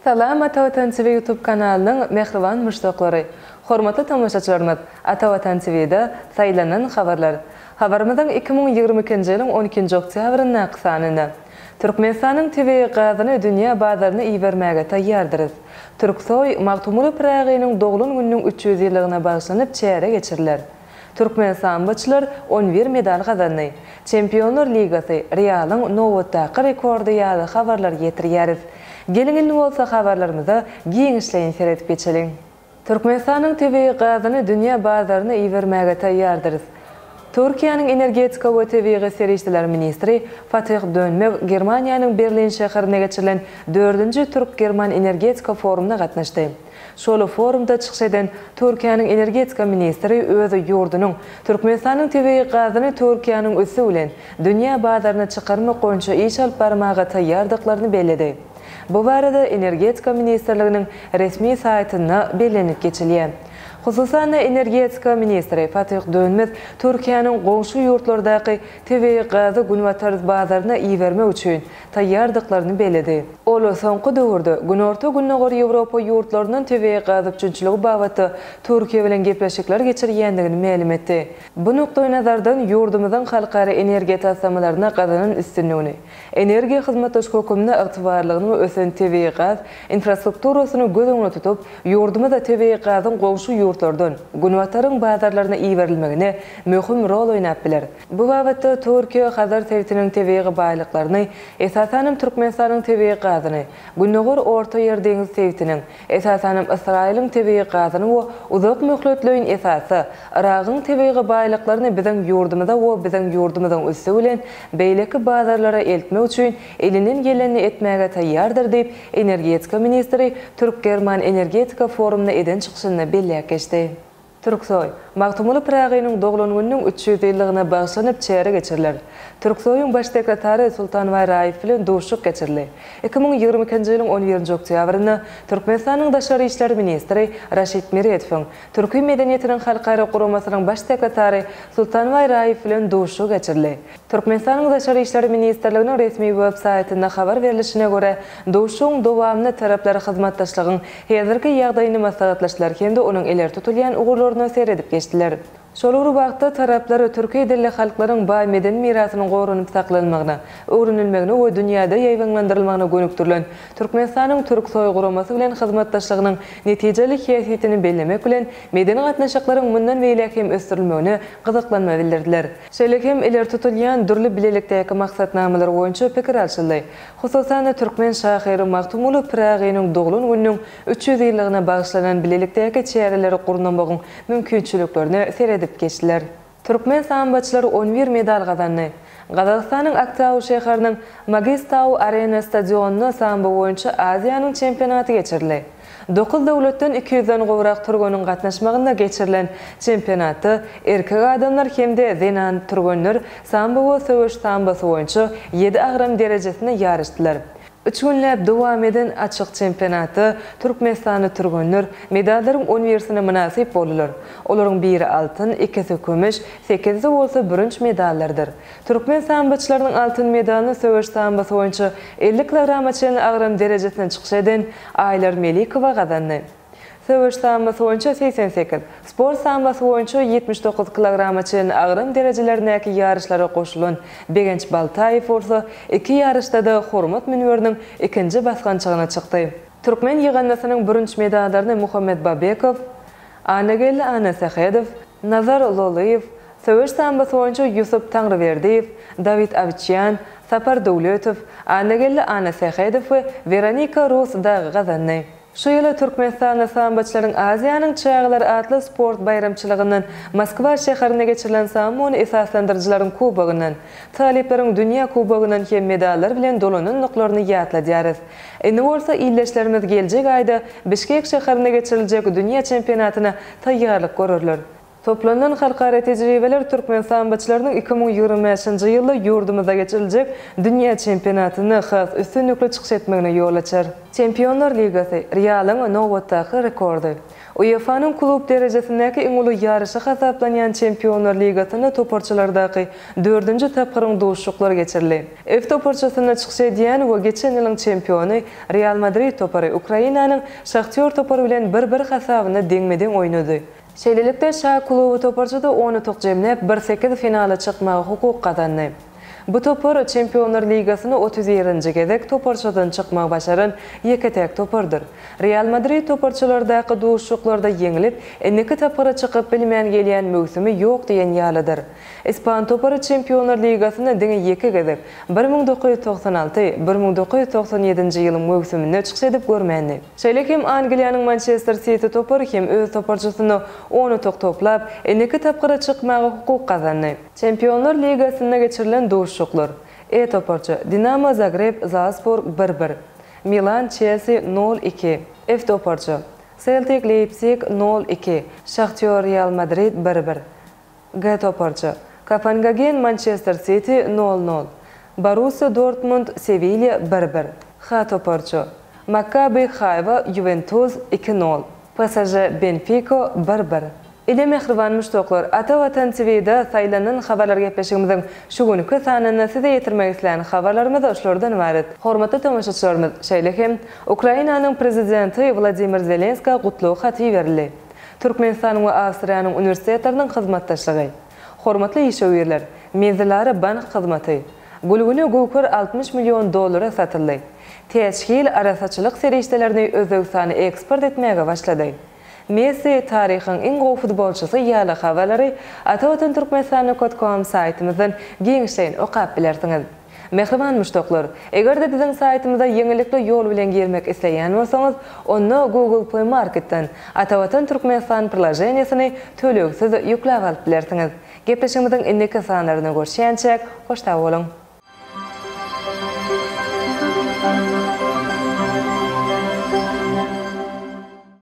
Salam Ata Watan TV YouTube kanalynyň mähriban muşdaklary! Hormatly tomaşaçylarymyz, Ata Watan TV-de Saýlanan habarlar. Habarymyzyň 2022-nji ýylyň on ikinji oktýabryndaky sanynda. Türkmenistanyň tebigy gazyny dünýä bazaryna ibermäge taýýardyrys. Türksoý Magtymguly Pyragynyň doglan gününiň 300 ýyllygyna bagyşlanyp çäre geçiriler. Türkmen samboçylar on bir medal gazandy. Çempionlar ligasy, Realyň nobatdaky rekordy ýaly habarlary ýetirýäris. Geliň indi bolsa habarlarymyza giňişleýin seredip geçeliň. Türkmenistanyň tebigy gazyny dünýä bazaryna ibermäge taýýardyrys. Türkiýäniň energetika we tebigy serişdeler ministri Fatih Dönmez Germaniýanyň Berlin şäherinde geçirilen dördünji türk-german energetika forumyna gatnaşdy. Şol forumda çykyş eden Türkiýäniň energetika ministri öz ýurdunyň Türkmenistanyň tebigy gazyny Türkiýäniň üsti bilen dünýä bazaryna çykarmak boýunça iş alyp barmaga taýýardyklaryny belledi. Bu barada Energetika ministrliginiň resmi saýtynda bellenilip geçilýär. Hususan-da, energetika ministri Fatih Dönmez Türkiýäniň goňşy ýurtlardaky tebigy gazy günbatar bazaryna ibermek üçin taýýardyklaryny belledi. Ol soňky döwürde Günorta-Gündogar Ýewropa ýurtlaryndan tebigy gaz üpjünçiligi babatda Türkiýe bilen gepleşikler geçirýändigini mälim etdi. Bu nukdaýnazardan ýurdumyzyň halkara energiýa taslamalarynda gazanan üstünligini, energiýa hyzmatdaş höküminde ygtybarlygyny we ösen tebigy gaz infrastrukturasyny göz öňünde tutup, ýurdumyzda tebigy gazyň goňşy ýurtlardan Günbataryň bazarlaryna iberilmegine möhüm rol oýnap biler. Bu babatda Türkiýe Hazar sebitiniň tebigy baýlyklaryny, esasanam Türkmenistanyň tebigy gazyny, Gündogar Ortaýer deňiz sebitiniň, esasanam Ysraýylyň tebigy gazyny we uzak möhletleýin esasda Yragyň tebigy baýlyklaryny biziň ýurdumyza we biziň ýurdumyzyň üsti bilen beýleki bazarlara eltmek üçin elinden gelenini etmäge taýýardyr diýip, energetika ministri Türk-german energetika forumynda eden çykyşynda belläp geçdi. Türksoý, Magtymguly Pyragynyň doglan gününiň 300 ýyllygyna bagyşlanyp çäre geçiriler. Türksoýuň Baş sekretary Sultanbaý Raýew bilen duşuşyk geçirildi. 2022-nji ýylyň on birinji oktýabrynda Türkmenistanyň Daşary işler ministri Raşid Meredowyň Türki medeniýetiniň halkara guramasynyň Baş sekretary Sultanbaý Raýew bilen duşuşygy geçirildi. Türkmenistanyň Daşary işler ministrliginiň resmi web saýtynda habar berlişine görä, duşuşygyň dowamynda taraplar hyzmatdaşlygyň häzirki ýagdaýyny maslahatlaşdylar hem-de onuň ileri tutulýan ugurlaryna seredip geçdiler. Şol bir wagtda, taraplar türki dilli halklaryň baý medeni mirasynyň goranyp saklanylmagyna, öwrenilmegine we dünýäde ýaýbaňlandyrylmagyna gönükdirilen Türkmenistanyň Türksoý guramasy bilen hyzmatdaşlygynyň netijeli häsiýetini bellemek bilen, medeni gatnaşyklaryň mundan beýläk hem ösdürilmegine gyzyklanma bildirdiler. Şeýle hem ileri tutulýan dürli bilelikdäki maksatnamalar boýunça pikir alşyldy. Hususan-da, türkmen şahyry Magtymguly Pyragynyň doglan gününiň 300 ýyllygyna bagyşlanan bilelikdäki çäreleri gurnamagyň mümkinçiliklerine seredip geçdiler. Türkmen samboçylary on bir medal gazandy. Gazagystanyň Aktau şäheriniň Magistau Arena stadionynda sambo boýunça Aziýanyň çempionaty geçirildi. Dokuz döwletden iki ýüzden gowrak türgeniň gatnaşmagynda geçirilen çempionatda erkek adamlar hem-de zenan türgenler sambo we söweş sambosy boýunça ýedi agram derejesinde ýaryşdylar. Üç günläp dowam eden açyk çempionatda türkmenistanly türgenler medallaryň on birisine mynasyp boldular. Olaryň biri altyn, ikisi kümüş, sekizisi bolsa bürünç medallardyr. Türkmen samboçylarynyň altyn medalyny söweş sambosy boýunça 50 kilograma çenli agram derejesinde çykyş eden Aýlar Melikowa gazandy. Söweş sambosy boýunça 88, sport sambosy boýunça 79 kilograma çenli agram derejelerindäki ýaryşlara goşulan Begenç Baltaýew bolsa iki ýaryşda-da hormat münberiniň ikinji basgançagyna çykdy. Türkmen ýygyndysynyň bürünç medallaryny Muhammet Babekow, Annageldi Annasähedow, Nazar Lolyýew, söweş sambosy boýunça Ýusup Taňryberdiýew, Dawid Awçýan, Sapar Döwletow, Annageldi Annasähedow we Weronika Rus dagy gazandy. Şu ýyl Türkmenistanda samboçylaryň Aziýanyň çagalary atly sport baýramçylygyndan, Moskwa şäherinde geçirilen sambony esaslandyryjylaryň kubogyndan, talyplaryň dünýä kubogyndan hem medallar bilen dolanandyklaryny ýatladýarys. Indi bolsa ildeşlerimiz geljek aýda Bişkek şäherinde geçiriljek dünýä çempionatyna taýýarlyk görerler. Toplanan halkara tejribeler türkmen samboçylarynyň 2025-nji ýylda ýurdumyzda geçiriljek dünýä çempionatynda has üstünlikli çykyş etmegine ýol açar. Çempionlar ligasy, Realyň nobatdaky rekordy. UEFA-nyň klub derejesindäki iň uly ýaryşy hasaplanýan Çempionlar ligasynda toparçalardaky dördünji tapgyryň duşuşyklary geçirildi. F toparçasynda çykyş edýän we geçen ýylyň çempiony Real Madrid topary Ukrainanyň Şahtýor topary bilen bir-bir hasabynda deňme-deň oýnady. Şeýlelikde, Şa kluby toparçada on utuk jemläp, bir sekiz finala çykmaga hukuk gazandy. Bu topar Çempionlar ligasyna 31-nji gezek toparçadan çykmagy başaran ýeke-täk topardyr. Real Madrid toparçalardaky duşuşyklarda ýeňlip, indiki tapgyra çykyp bilmän gelýän möwsümi ýok diýen ýalydyr. Ispan topary Çempionlar ligasynda diňe ýeke gezek, 1996, 1997-nji ýylyň möwsüminde çykyş edip görmändi. Şeýle hem Angliýanyň Mançester Siti topary hem öz toparçasynda on utuk toplap, indiki tapgyra çykmaga hukuk gazandy. Çempionlar ligasynda geçirilen duşuşyklar, E toparça, Dinamo Zagreb, Zalsburg bir, bir, Milan, Çelsi nol, iki, F toparça, Seltik, Leýpsig nol, iki, Şahtýor, Real Madrid bir, bir, G toparça, Kopengagen, Mançester Siti nol, nol, Borussiýa Dortmund, Sewilýa bir, bir, H toparça, Makkabi Haýwa, Ýuwentus iki, nol, PSŽ, Benfika bir, bir. Ine mähriban muşdaklar, Ata Watan TV-da saýlanan habarlar gepleşigimiziň şu günki sanynda size ýetirmek islän habarlarymyz şulardan ybarat. Hormatly tomaşaçylarymyz, şeýle hem Ukrainanyň Prezidenti Wladimir Zelenskä gutlag haty iberildi. Türkmenistanyň we Awstriýanyň uniwersitetleriniň hyzmatdaşlygy. Hormatly işewürler, Menzilara bank hyzmaty. Gülgüne göwher 60 million dollara satyldy. Täç Hil arassaçylyk serişdelerini Özbegistana eksport etmäge başlady. Messi, taryhyň iň gowy futbolçysy ýaly habarlary Atavatan Türkmenistan nokat kom saýtymyzdan giňişleýin okap bilersiňiz. Mähriban muşdaklar, eger-de biziň saýtymyza ýeňillikli ýol bilen girmek isleýän bolsaňyz, onda Google Play Marketden Atavatan Türkmenistan priloženiýesini tölegsiz ýükläp alyp bilersiňiz. Gepleşigimiziň indiki sanlarynda görüşýänçäk, hoş sag boluň!